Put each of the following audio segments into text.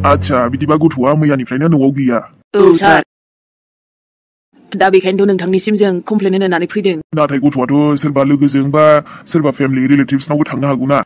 आच्छा बिदिबा गथ'आ मैयानिफ्रायनो न'आव गैया। औ सार। दा बेखायनोथ' नोंथांनिसिम जों कमप्लेन होनानै फैदों। नाथाय गथ'आथ' सोरबा लोगोजों बा सोरबा फेमिलि रिलेटिभ्सनावबो थांनो हागौना।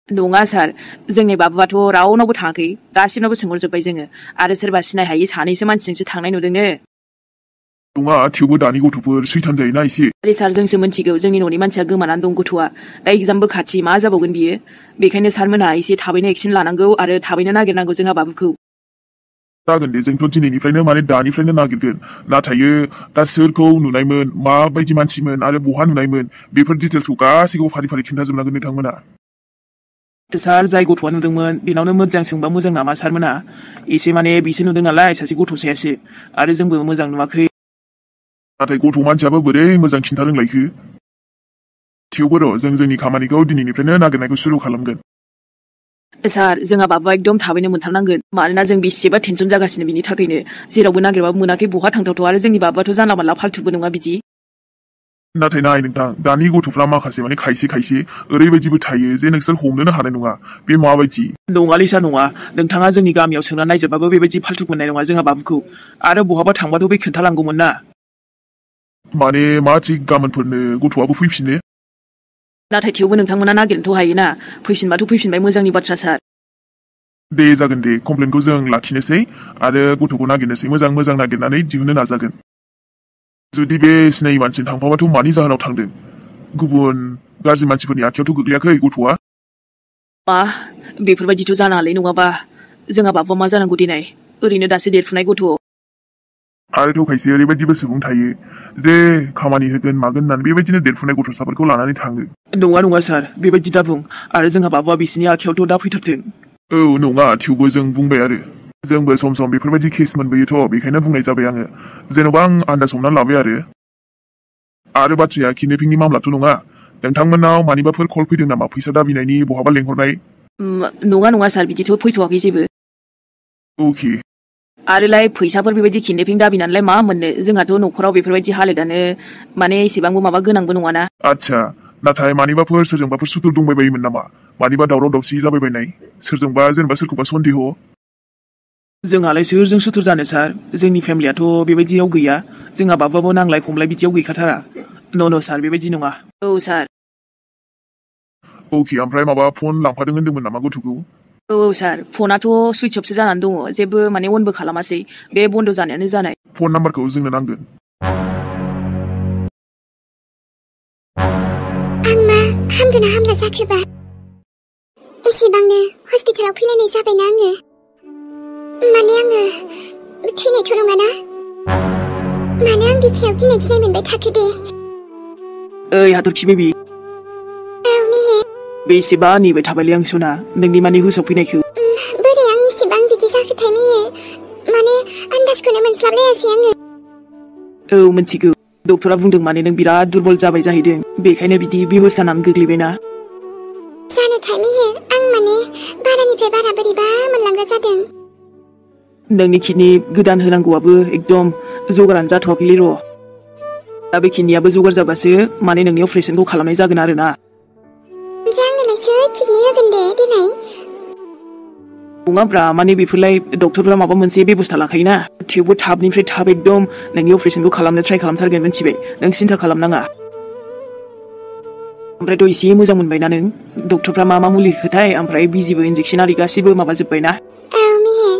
नङा सार, जोंनि बाबुआथ' रावनावबो थाङाखै, गासिनावबो सोंहरजोब्बाय जोङो, आरो सोरबा सिनायहायि सानैसो मानसिजोंसो थांनाय नुदोंनो। नङा, थेवबो दानि गथ'फोर सैथान जायोना एसे। आरे सार, जोंसो मिन्थिगौ जोंनि न'नि मानसिया गोमानानै दं गथ'आ। दा एग्जामबो खाथि, मा जाबावगोन बियो। बेखायनो सारमोनहा एसे थाबैनो एक्सन लानांगौ आरो थाबैनो नागिरनांगौ जोंहा बाबुखौ। जागोन दे, जोंथ' दिनैनिफ्रायनो दानिफ्रायनो नागिरगोन। नाथायो दा सोरखौ नुनायमोन, माबायदि मानसिमोन आरो बहा नुनायमोन, बेफोर डिटेल्सखौ गासैखौबो फारि फारि खिन्थाजोबनांगोन नोंथांमोना। सार, जाय गथ'आ नुदोंमोन बेनावनो मोजां सोंबा मोजां नामा सारमोना? एसे बिसो नुदों नालाय, सासे गथ'सायासो, आरो जोंबो मोजां नुवाखै। नाथाय गथ' मानसियाबो बोरै मोजां खिन्था रोंलायखो। थेवबो र', जों जोंनि खामानिखौ दिनैनिफ्रायनो नागिरनायखौ सुरु खालामगोन। सार, जोंहा बाबुआ एकदम थाबैनो मोनथारनांगोन, मानोना जों बेसेबा टेनसन जागासिनो बिनि थाखायनो। जेरावबो नागिरबाबो मोनाखै, बहा थांथावथाव, आरो जोंनि बाबुआथ' जानला मानला फाल्थुबो नङा बिदि। नाथाय नाय नोंथां, दानि गथ'फ्रा माखासे खायसे ओरैबायदिबो थायो जे नोंसोर हमनोनो हानाय नङा। बे माबायदि? नङालै सार नङा, नोंथाङा जोंनि गामियाव सोंना नायजोबबाबो बेबायदि फाल्थु मोननाय नङा जोंहा बाबुखौ। आरो बहाबा थांबाथ' बे खोन्थालांगौमोन ना। माने मा थिग गाबोनफोरनो गथ'आबो फैफिनो? नाथाय थेवबो नोंथांमोना नागिरनोथ' हायोना, फैफिनबाथ' फैफिनबाय, मोजांनि बाथ्रा सार। दे जागोन दे, कमप्लेनखौ जों लाखिनोसै आरो गथ'खौ नागिरनोसै, मोजां नागिरनानै दिहुननो नाजागोन। जुदि बे सिनायि मानसिजों थांफाबाथ' मानि जाहोनाव थांदों? गुबुन गाज्रि मानसिफोरनि आखायावथ' गोग्लैयाखै गथ'आ? मा बेफोरबायदिथ' जानो हालै, नङाबा जोंहा बाबुआ मा जानांगौ देनाय, ओरैनो दासो देरफुनाय गथ'। आरोथ' खायसे ओरैबायदिबो सुबुं थायो जे खामानि होगोन मागोन होननानै बेबायदिनो देरफुनाय गथ'साफोरखौ लानानै थाङो। नङा सार, बेबायदि दा बुं, आरो जोंहा बाबुआ बिसिनि आखायावथ' दा फैथारथों। औ नङा, थेवबो जों बुंबाय आरो। जोंबो सम सम बेफोरबायदि केस मोनबोयोथ', बेखायनो बुंनाय जाबाय आङो। जेन'बा आं आन्दाज हमनानै लाबाय आरो बाथ्राया किडनेपिंनि मामलाथ' नङा। नोंथांमोननाव मानिबाफोर कल फैदों नामा, फैसा दाबिनायनि, बहाबा लेंहरनाय? नङा सार, बिदिथ' फैथ'वाखै जेबो। अके। आरोलाय फैसाफोर बेबायदि किडनेपिं दाबिनानैलाय मा मोननो? जोंहाथ' न'खराव बेफोरबायदि हालोदानो एसेबांबो माबा गोनांबो नङाना। आच्छा, नाथाय मानिबाफोर सोरजोंबाफोर सुथुर दंबायबायोमोन नामा? मानिबा दावराव दावसि जाबायबायनाय? सोरजोंबा सोरखौबा सन्देह? जोंहालाय सोरजों सुथुर जानो सार? जोंनि फेमिलियाथ' बेबायदियाव गैया। जोंहा बाबुआबो नांलाय खमलाय बिदियाव गैखाथारा। न' सार, बेबायदि नङा। औ सार। अके, ओमफ्राय माबा फन लांफादों होन्दोंमोन नामा गथ'खौ? औ सार, फनाथ' सुइच अफसो जानानै दङ, जेबो अनबो खालामासै, बे बन्द' जानायानो जानाय। फन नाम्बारखौ जोंनो नांगोन। आं मा हामगोना हामला जाखोबा? एसेबांनो हस्पिटालाव फैलायनाय जाबायना आङो। आङो थैनायथ' नङाना? मानो आं बिखायाव गिनाय मोनबाय थाखो दे? ओइ हाथरखि बेबि, बेसेबा नेबाय थाबायलै आं सना, नोंनि हुसाव फैनायखौ। बोरै आं इसेबां बिदि जाखोथाय मेहे? आन्दाजखौनो मोनस्लाबलायासै आङो। औ मिथिगौ, डक्टरा बुंदों नों बिराद दुरबल जाबाय जाहैदों, बेखायनो बिदि बेहुस जानानै गोग्लैबायना। जानोथाय मेहे, आं बारानिफ्राय बारा बोरैबा मोनलांग्रा जादों। नोंनि किडनि गोदान होनांगौआबो एकदम जगारानो जाथ'वाखैलै र'। दा बे किडनियाबो जगार जाबासो नोंनि अपारेसनखौ खालामनाय जागोन आरो ना। ओमफ्राय आंनोलाय सोर किडनि होगोन दे देनाय? नङाब्रा, बेफोरलाय डक्टरफ्रा माबा मोनसे बेबस्था लाखायोना। थेवबो थाबनिफ्राय थाब एकदम नोंनि अपारेसनखौ खालामनो ट्राइ खालामथारगोन, मिथिबाय? नों सिन्था खालामनाङा। ओमफ्रायथ' एसे मोजां मोनबायना नों? डक्टरफ्रा मा मुलि होखोथाय, ओमफ्राय बिजिबो इन्जेक्सन आरि गासिबो माबाजोब्बायना? औ मेहे।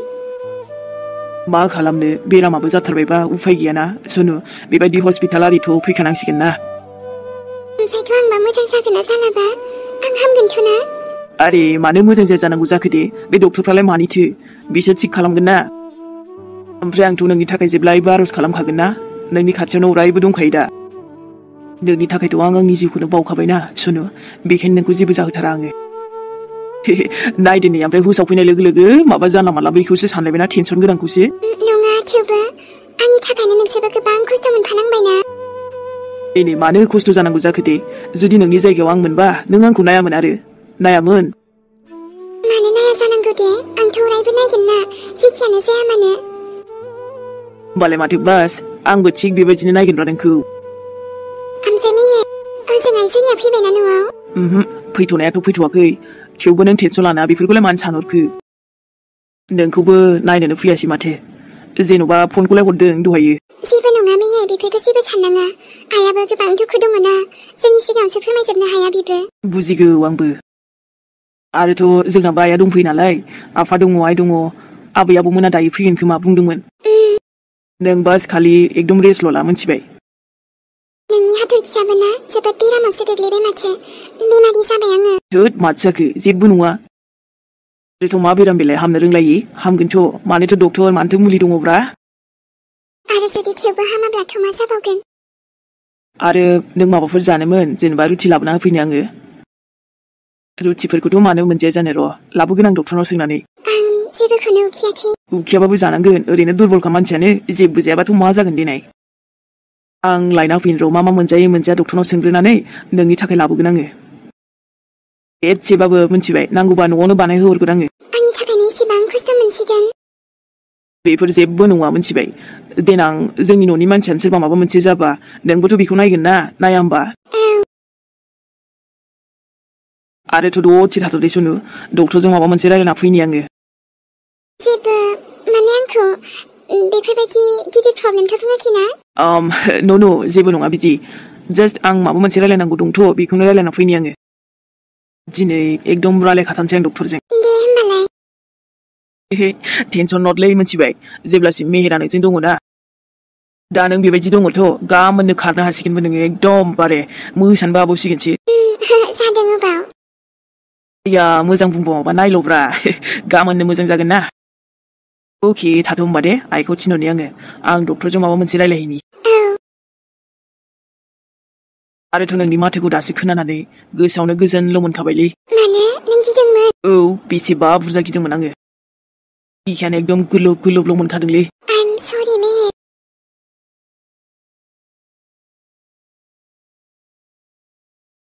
मा खालामनो, बेरामाबो जाथारबायबा उफाय गैयाना सनु, बेबायदि हस्पिटाल आरिथ' फैखानांसिगोन ना। ओमफ्रायथ' आंबा मोजां जागोन ना जालाबा? आं हामगोनथ' ना? आरे मानो मोजां जानांगौ जाखो दे? बे डक्टरफ्रालाय मानिथो? बिसोर थिग खालामगोन ना। ओमफ्राय आंथ' नोंनि थाखाय जेब्लायबो आरज खालामखागोन ना। नोंनि खाथियावनो अरायबो दंखायो दा। नोंनि थाखायथ' आं आंनि जिउखौनो बावखाबायना सनु, बेखायनो नोंखौ जेबो जाहोथारा आङो। नायदो नै, ओमफ्राय हुसाव फैनाय लोगो लोगो माबा जानला मानला बैखौसो सानलायबायना, टेनसन गोनांखौसो। नङा, थेवबो आंनि थाखायनो नोंसोरबो गोबां खस्थ' मोनफानांबायना। नै मानो खस्थ' जानांगौ जाखो दे? जुदि नोंनि जायगायाव आं मोनबा नों आंखौ नायामोन आरो? नायामोन? मानो नाया जानांगौ दे? आंथ' अरायबो नायगोन ना, जेखियानो जाया मानो। होमबालाय माथो बास, आंबो थिग बेबायदिनो नायगोनब्रा नोंखौ। ओमफ्राय मेहे, ओजोंहाय जोंनिया फैबायना न'आव? फैथ'नायाथ' फैथ'वाखै, थेवबो नों टेनसन लानाङा, बेफोरखौलाय मानो सानहरखो? नोंखौबो नायनोनो फैयासै माथो जेन'बा फनखौलाय हरदों दहायो जेबो नङा मेहे बेफोरखौ जेबो साननाङा आइयाबो गोबां दुखु दङ ना जोंनि सिगाङावसो फोरमायजोबनो हाया बिबो बुजिगौ आंबो आरोथ' जोंनाबो आइया दंफैयो नालाय आफा दङ आइ दङ आबै आबौमोना दायो फैगोन खोमा बुंदोंमोन नों बास खालि एकदम रेस्टल' ला मोनथिबाय नोंनि हाथरखियाबो ना जोबोद बेरामावसो गोग्लैबाय माथो बेमारि जाबाय आङो थोद माथो जाखो जेबो नङा आरोथ' मा बेराम बेलाय हामनो रोंलायै हामगोनथ' मानोथ' डक्टर मानोथो मुलि दङब्रा आरो जुदि थेवबो हामाब्लाथ' मा जाबावगोन आरो नों माबाफोर जानोमोन जेनेबा रुटि लाबोना होफैनो आङो रुटिफोरखौथ' मानो मोनजाया जानो र' लाबोगोन आं डक्टरनाव सोंनानै आं जेबोखौनो उखैयाखै उखैयाबाबो जानांगोन ओरैनो दुरबलखा मानसियानो जेबो जायाबाथ' मा जागोन देनाय आं लायना होफैनो र' मा मोनजायो मोनजाया डक्टरनाव सोंग्रोनानै नोंनि थाखाय लाबोगोन आङो एसेबाबो मिथिबाय नांगौबा न'आवनो बानायहोहरगोन आङो आंनि थाखायनो एसेबां खस्थ' मोनसिगोन बेफोर जेबो नङा मिथिबाय देनां जोंनि न'नि मानसियानो सोरबा माबा मोनसे जाबा नोंबोथ' बेखौ नायगोन ना नाया होमबा आरोथ' दसे थाथ'दे सनु डक्टरजों माबा मोनसे रायलायना फैनि आङो जेबो माने आंखौ बेफोरबायदि गिदिर प्रब्लेमथ' बुङाखैना न' जेबो नङा बिदि जास्ट आं माबा मोनसे रायलायनांगौ दंथ' बेखौनो रायलायना फैनि आङो दिनै एकदम रायलायखाथारनोसै आं डक्टरजों दे होमबालाय टेनसन नटलै मिथिबाय जेब्लासिम मेहेरा नोंजों दङ ना दा नों बेबायदि दङथ' गामोननो खारनो हासिगोनबो नोङो एकदम बारे मोसानोबो हाबावसिगोनसो जादों अबाव या मोजां बुंबावाबा नायल'ब्रा गामोननो मोजां जागोन ना अके थाथ' होमबा दे आइखौ थिनहरनि आं डक्टरजों माबा मोनसे रायलायहैनि आरोथ' नोंनि माथोखौ दासो खोनानानै गोसोआवनो गोजोनल' मोनखाबायलै मानो नों गिदोंमोन औ बेसेबा बुरजा गिदोंमोन आङो बिखायानो एकदम गोलोब मोनखादोंलै I'm sorry मेहेर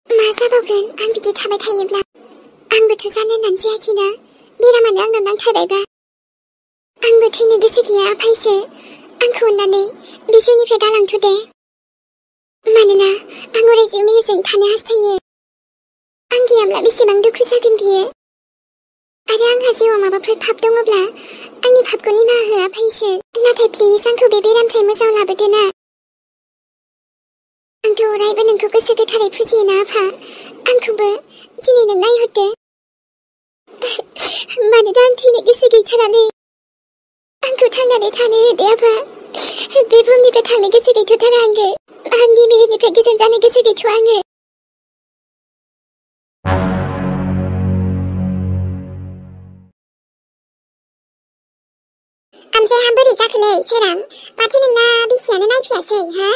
मा जाबावगोन आं बिदि थाबाय थायोब्ला आंबोथ' जानो होननानै जायाखैना बेरामानो आंनाव नांथारबायबा आंबो थैनो गोसो गैया आफायसो आंखौ अननानै बे जिउनिफ्राय दालांथ' दे मानोना आं अरायजों मेहेरजों थानो हास्थायो आं गैयाब्ला बेसेबां दुखु जागोन बियो आरो आंहा जिउआव माबाफोर पाप दङब्ला आंनि पापखौ निमाहा हो आफायसो नाथाय प्लिज आंखौ बे बेरामनिफ्राय मोजाङाव लाबोदो ना आंथ' अरायबो नोंखौ गोसो गोथारै फुजियोना आफा आंखौबो दिनै नों नायहरदो मानोना आं थैनो गोसो गैथारालै आंखौ थांनानै थानो होदो आफा बे बुहुमनिफ्राय थांनो गोसो गैथ'थारा आङो आंनि मेहेरनिफ्राय गोजान जानो गोसो गैथ'आ आङो ओमफ्राय बोरै जाखोलै सोरां माथो नोंना बिसियानो नायफैयासै हा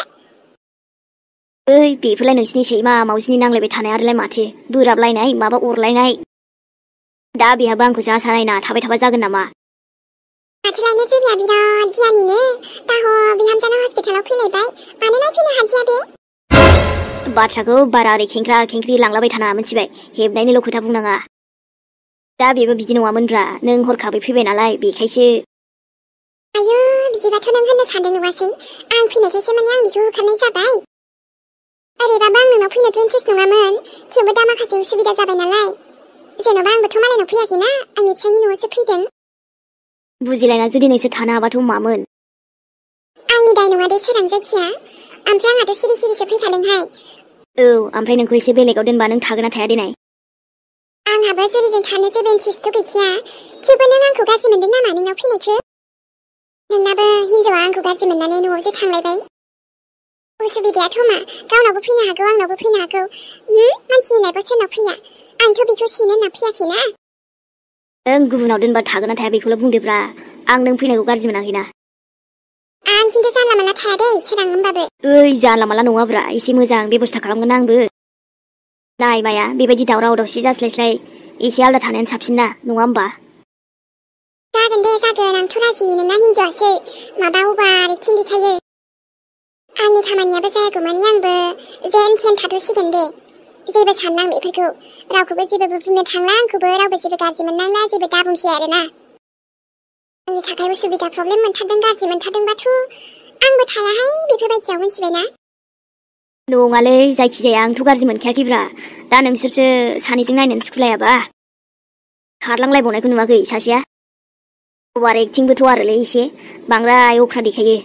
ओइ बेफोरलाय नोंसिनि सैमा मावजिनि नांलायबाय थानाय आरोलाय माथो बोराबलायनाय माबा अरलायनाय दा बेहाबो आंखौ जासा नायना थाबाय थाबा जागोन नामा माथोलायनो जोंनिया बिराद गियानिनो दाह बिहामजाना हस्पिटालाव फैलायबाय मानो नायफैनो हादिया बे बाथ्राखौ बारा ओरै खेंख्रा खेंख्रि लांलाबाय थाना मिथिबाय हेबनायनिल' खोथा बुंनाङा दा बेबो बिदि नङामोनब्रा नों हरखाबै फैबाय नालाय बेखायसो आयौ बिदिबाथ' नों होननो सानदों नङासै आं फैनायखायसो माने आं बिखौ होखारनाय जाबाय ओरैबाबो आं नोंनाव फैनोथ' इन्ट्रेस्ट नङामोन थेवबो दा माखासे उसुबिदा जाबाय नालाय जेन'बा आंबोथ' मालायनाव फैयाखैना आंनि फिसायनि न'आवसो फैदों बुजिलायना जुदि नोंसोर थानो हाबाथ' मामोन आंनि दाय नङा दे सोरां जायखिया ओमफ्राय आंहाथ' सिरि सिरिसो फैखादोंहाय औ ओमफ्राय नोंखौ एसे बेलेगाव दोनबा नों थागोन ना थाया देनाय आंहाबो जुरिजों थानो जेबो इन्ट्रेस्टथ' गैखाया थेवबो नों आंखौ गाज्रि मोनदों नामा नोंनाव फैनायखौ नोंनाबो हिनजावा आंखौ गाज्रि मोननानै न'आवसो थांलायबाय उसुबिदायाथ' मा गावनावबो फैनो हागौ आंनावबो फैनो हागौ मानसिनि लाइफआव सोरनाव फैया आंथ' बेखौ सिनो होनना फैयाखैना नों गुबुनाव दोनबा थागोन ना थाया बेखौल' बुंदोब्रा आं नों फैनायखौ गाज्रि मोनाखैना आं खिन्थु जानला मानला थाया दे सोरां होमबाबो ओइ जानला मानला नङाब्रा एसे मोजां बेबस्था खालामगोन आंबो नाय माया बेबायदि दावराव दावसि जास्लायस्लाय एसे आलदा थानायानो साबसिन ना नङा होमबा जागोन दे जागोन आंथ' राजि नोंना हिनजावासो माबा अभार एक्टिं देखायो आंनि खामानियाबो जायागौमानि आंबो जेन थेन थाथ'सिगोन दे जेबो सानला आं बेफोरखौ रावखौबो जेबो बुंनो थांला आंखौबो रावबो जेबो गाज्रि मोननांला जेबो दाबुंसै आरोना आंनि थाखाय उसुबिदा प्रब्लेम मोनथारदों गाज्रि मोनथारदोंबाथ' आंबो थायाहाय बेफोरबायदियाव मिथिबायना नङालै जायखिजाया आंथ' गाज्रि मोनखायाखैब्रा दा नोंसोरसो सानैजों नायनानै सुखुलायाबा खारलांलायबावनायखौ नुवाखै सासेया अभार एक्टिंबोथ' आरोलै एसे बांद्राय अख्रा देखायो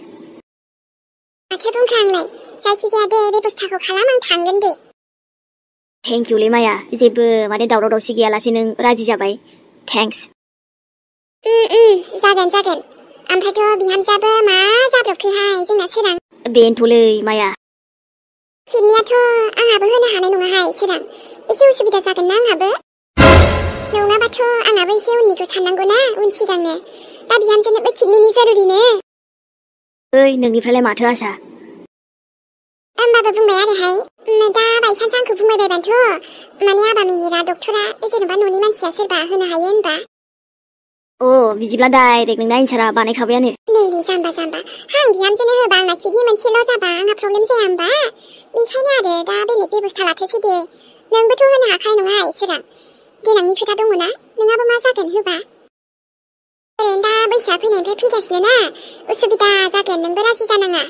माथो बुंखांलाय जायखिजाया दे बेबस्थाखौ खालाम आं थांगोन दे थेंक इउलै माया जेबो माने दावराव दावसि गैयालासे नों राजि जाबाय थेंक्स जागोन ओमफ्रायथ' बिहामजोआबो मा जाब्रबखोहाय जोंना सोरां बेनोथ'लै माया किडनियाथ' आंहाबो होनो हानाय नङाहाय सोरां एसे उसुबिदा जागोन ना आंहाबो नङाबाथ' आंहाबो एसे उननिखौ साननांगौ ना उन सिगांनो दा बिहामजोनोबो किडनिनि जरुरिनो ओइ नोंनिफ्रायलाय माथो आसा होमबाबो बुंबाय आरोहाय दा बायसान्स आंखौ बुंबायबायबानोथ' माने आबा मिहिरा डक्टरा जेनेबा न'नि मानसिया सोरबा होनो हायो होनबा बिदिब्ला डाइरेक्ट नोंना एन्सारा बानायखाबायानो नै जाम्बा आं बिहामजोनो होबा आंना किडनि मोनसेल' जाबा आंहा प्रब्लेम जाया होमबा बेखायनो आरो दा बेलेग बेबस्था लाथोसै दे नोंबोथ' होनो हाखानाय नङाहाय सोरां देनांनि खोथा दङ ना नोंहाबो मा जागोन होबा ओरैनो दा बैसोआ फैनायनिफ्राय फैगासिनो ना उसुबिदा जागोन नोंबो राजि जानाङा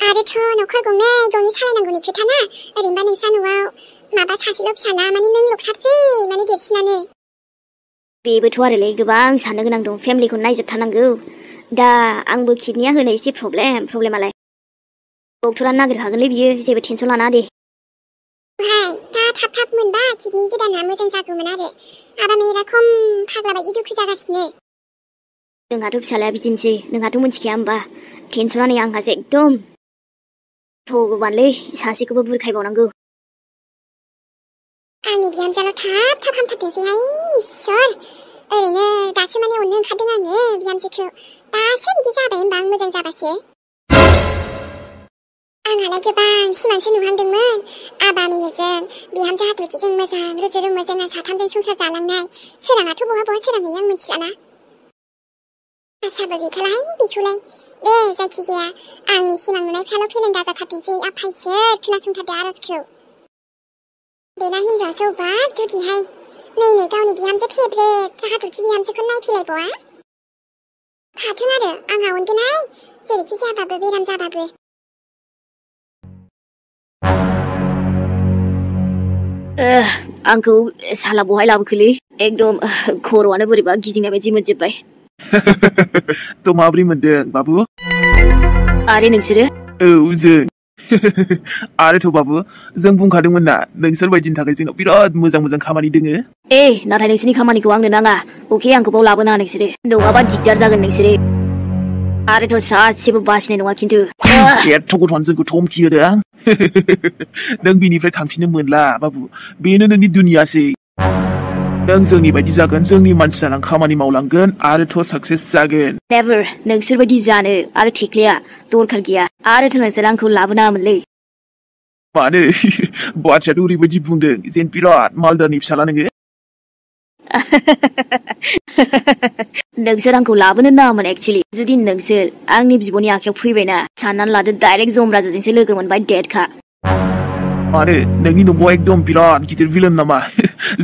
आरोथ' न'खर गंनै सालायनांगौनि खोथा ना ओरैनोबा नोंस्रा न'आव माबा सासेल' फिसाला माने नों ल'खासै माने देरसिनानो बेबोथ' आरोलै गोबां साननो गोनां दं फेमिलिखौ नायजोबथारनांगौ दा आंबो किडनिया होनो एसे प्रब्लेमालाय डक्टरा नागिरखागोनलै बियो जेबो टेनसन लानाङा दे हाय दा थाब मोनबा किडनि गोदाना मोजां जागौमोन आरो आबा मेरा खम फाग्ला बायदि दुखु जागासिनो जोंहाथ' फिसालाया बिदिनोसै नोंहाथ' मिथिखाया होमबा टेनसनानो आंहासो एकदम भगबानलै सासेखौबो बुरखायबावनांगौ आंनि बिहामजोआल' थाब हामथारथोंसैहाय इसोर ओरैनो दासो माने अननो ओंखारदों आङो बिहामजोखौ दासो बिदि जाबाय होनबा आं मोजां जाबासो आंहालाय गोबां सिमांसो नुहांदोंमोन आबा मिहिरजों बिहामजो हाथरखिजों मोजां रुजु जोंना साथामजों संसार जालांनाय सोराङाथ' बहा सोरांहैयो आं मिथिलाना आसाबो गैखालाहाय बेखौलाय दे जायखिजाया आंनि सिमां नुनायफ्राल' फेलें दाजाथारथोंसै आफा इसोर खोनासंथारदो आर'जखौ बेना हिन्जावासो अबा दुगिहाय नै गावनि बिहामजो फेब्रेट हाथरखि बिहामजोखौ नायफैलायबावा थाथों आरो आंहा अनगोनहाय जेरैखि जायाबाबो बेराम जाबाबो आंखौ साला बहाय लाबोखोलै एकदम खर'आनो बोरैबा गिदिंनाय बायदि मोनजोब्बाय थ' माब्रै मोनदों बाबु आरे नोंसोरो जों आरोथ' बाबु जों बुंखादोंमोन ना नोंसोर बायदिनि थाखाय जोंनाव बिराद मोजां खामानि दोङो नाथाय नोंसोरनि खामानिखौ आंनो नाङा अके आंखौ बाव लाबोना नोंसोरो नङाबा दिगदार जागोन नोंसोरो आरोथ' सासेबो बासिनाय नङा खिन्थु एथ' गथ'आनो जोंखौ धमकि होदों नों बिनिफ्राय थांफिननो मोनला बाबु बेनो नोंनि दुनियासै नों जोंनि बायदि जागोन जोंनि मानसि जानानै खामानि मावलांगोन आरोथ' साक्सेस जागोन नेभार नोंसोर बायदि जानो आरो थेख्लिया दरखार गैया आरोथ' नोंसोर आंखौ लाबोनाङामोनलै मानो बाथ्रायाथ' ओरैबायदि बुंदों जेन बिराद मालदारनि फिसाला नोङो नोंसोर आंखौ लाबोनो नाङामोन एक्चुअली जुदि नोंसोर आंनि बिब'नि आखायाव फैबायना साननानै लादो डाइरेक्ट जमराजाजोंसो लोगो मोनबाय डेटखा मानो नोंनि न'आव एकदम बिराद गिदिर भिलेन नामा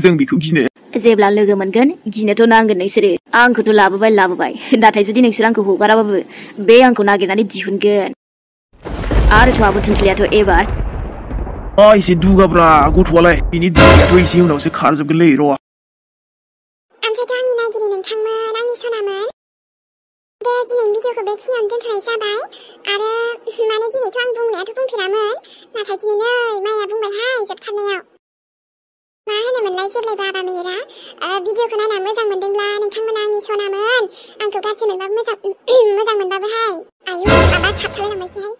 जों बेखौ गिनो जेब्ला लोगो मोनगोन गिनोथ' नांगोन नोंसोरो आंखौथ' लाबोबाय नाथाय जुदि नोंसोर आंखौ हगाराबाबो बे आंखौ नागिरनानै दिहुनगोन आरोथ' आबो थुनथुलियाथ' एबार एसे दुगाब्रा गथ'आलाय बिनि दुगायाथ' एसे उनावसो खारजोबगोनलै र' ओमफ्रायथ' आंनि नायगिरि नोंथांमोन आंनि सनामोन दे दिनैनि भिडिअखौ बेखिनियावनो दोनथ'नाय जाबाय आरो माने दिनैथ' आं बुंनायाथ' बुंफेरामोन नाथाय दिनै नै माया बुंबायहाय जोबथारनायाव मा होनोमोनलाय जेब्लायबो आबा मेरा भिडिअखौ नायना मोजां मोनदोंब्ला नोंथांमोना आंनि सनामोन आंखौ गाज्रि मोनबाबो मोजां मोनबाबोहाय आयु माबा थाबथालायलांबायसैहाय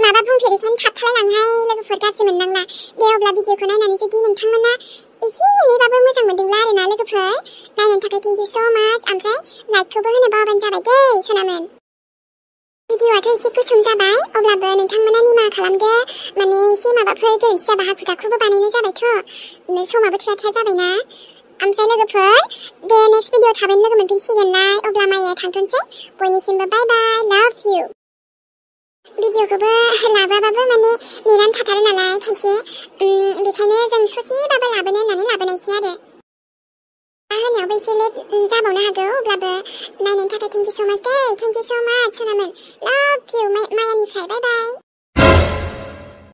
माबा बुंफेरिखायनो थाबथालायलांहाय लोगोफोर गाज्रि मोननांला दे अब्ला भिडिअखौ नायनानै जुदि नोंथांमोना एसे एनैबाबो मोजां मोनदोंब्ला आरोना लोगोफोर नायनायनि थाखाय थेंक इउ स' माच ओमफ्राय लाइकखौबो होनो बावबानो जाबाय दे सनामोन भिडिअआथ' एसे गुसुं जाबाय अब्लाबो नोंथांमोना निमाहा खालामदो माने एसे माबाफोर गोरोन्थि जाबा हाखु दाखुबो बानायनाय जाबायथ' समाबो थोआ जाबायना ओमफ्राय लोगोफोर दे नेक्स्ट भिडिअ थाबैनो लोगो मोनफिनसिगोनलाय अब्ला माया थांथोंसै बयनिसिमबो बाय बाय लाभ इउ भिडिअखौबो लाबोआबाबो माने नेनानै थाथारो नालाय खायसे बेखायनो जों ससेबाबो लाबोनो होननानै लाबोनायसै आरो दा होनायावबो एसे लेट जाबावनो हागौ अब्लाबो नायनायनि थाखाय थेंक इउ स' माच दे थेंक इउ स' माच सोनामोन लाभ इउ मायानिफ्राय बाय बाय